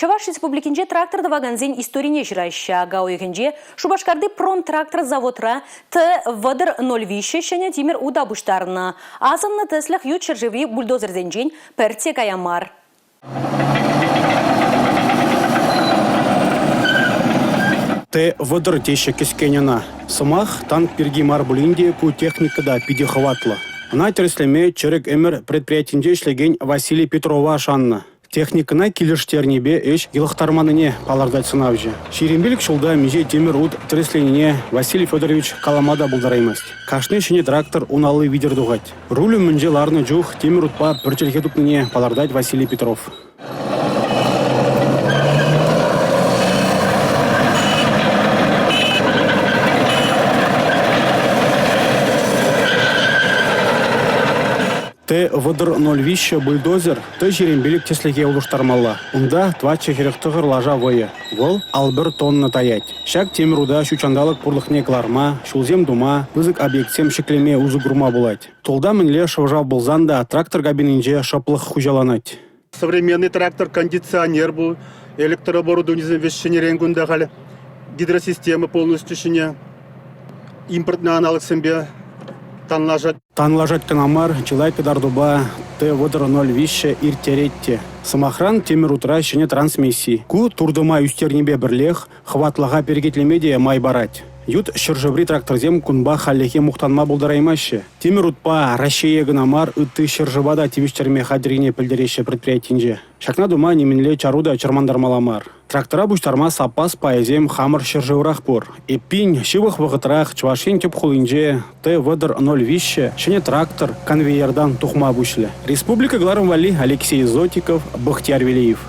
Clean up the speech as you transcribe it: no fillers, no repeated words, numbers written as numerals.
Чӑваш Республикинче трактор тӑвакансен историне ҫыраҫҫӗ. Ака уйӑхӗнче Шупашкарти Промтрактор заводра Т-3003 ҫӗнӗ тимӗр ута пуҫтарнӑ. Асӑннӑ тӗслӗх ют ҫӗршыври бульдозерсенчен пӗртте кая мар. Т-30 теҫҫӗ кӗскен ӑна. Сӑмах танк пирки мар пулин те ку техника та питӗ хӑватлӑ. Ӑна тӗрӗслеме чӗрӗк ӗмӗр предприятинче ӗҫлекен Василий Петрова шаннӑ. Техникӑна килӗштернипе ӗҫ йӑлӑхтарманнине палӑртать сӑнавҫӑ. 25 ҫулта миҫе тимӗр ут тӗрӗсленине Василий Федорович калама та пултараймасть. Кашни ҫӗнӗ трактор ун алли витӗр тухать. Руль умӗнче ларнӑ чух тимӗр утпа пӗр чӗлхе тупнине палӑртать Василий Петров. Т-3003 бульдозер Т-25 тӗслӗхе улӑштармалла. Унта 449 лаша вӑйӗ. Вӑл 51 тонна таять. Ҫак тимӗр ута ҫут ҫанталӑк пурлӑхне кӑларма, ҫулсем тума, пысӑк объектсем ҫӗклеме усӑ курма пулать. Тулта мӗнле шӑв-шав пулсан та трактор кабининче шӑплӑх хуҫаланать. Современный трактор, кондиционер пул, электрооборудованисем вӗҫ ҫӗнӗрен кунта халь гидросистема полностью ҫӗнӗ импортный аналогсемпе танлашать. Танлашать кӑна мар, чылай кӑтартупа Т-3003 ирттерет те. Сӑмахран, тимӗр утра ҫӗнӗ трансмисси. Ку туртӑма ӳстернипе пӗрлех хӑватлӑха перекетлеме те май парать. Ют ҫӗршыври тракторсем кунпа хальлӗхе мухтанма пултараймаҫҫӗ. Тимӗр утпа Раҫҫее кӑна мар, ытти ҫӗршыва та тивӗҫтерме хатӗррине пӗлтереҫҫӗ предприятинче. Ҫакна тума нимӗнле чару та чӑрмантармалла мар. Трактора пуҫтарма саппас пайӗсем хамӑр ҫӗршыврах пур. Эппин, ҫывӑх вӑхӑтрах Чӑваш Ен тӗп хулинче Т-3003 ҫӗнӗ трактор конвейертан тухма пуҫлӗ. Республика кӑларӑм валли Алексей Зотиков, Бахтияр Велиев.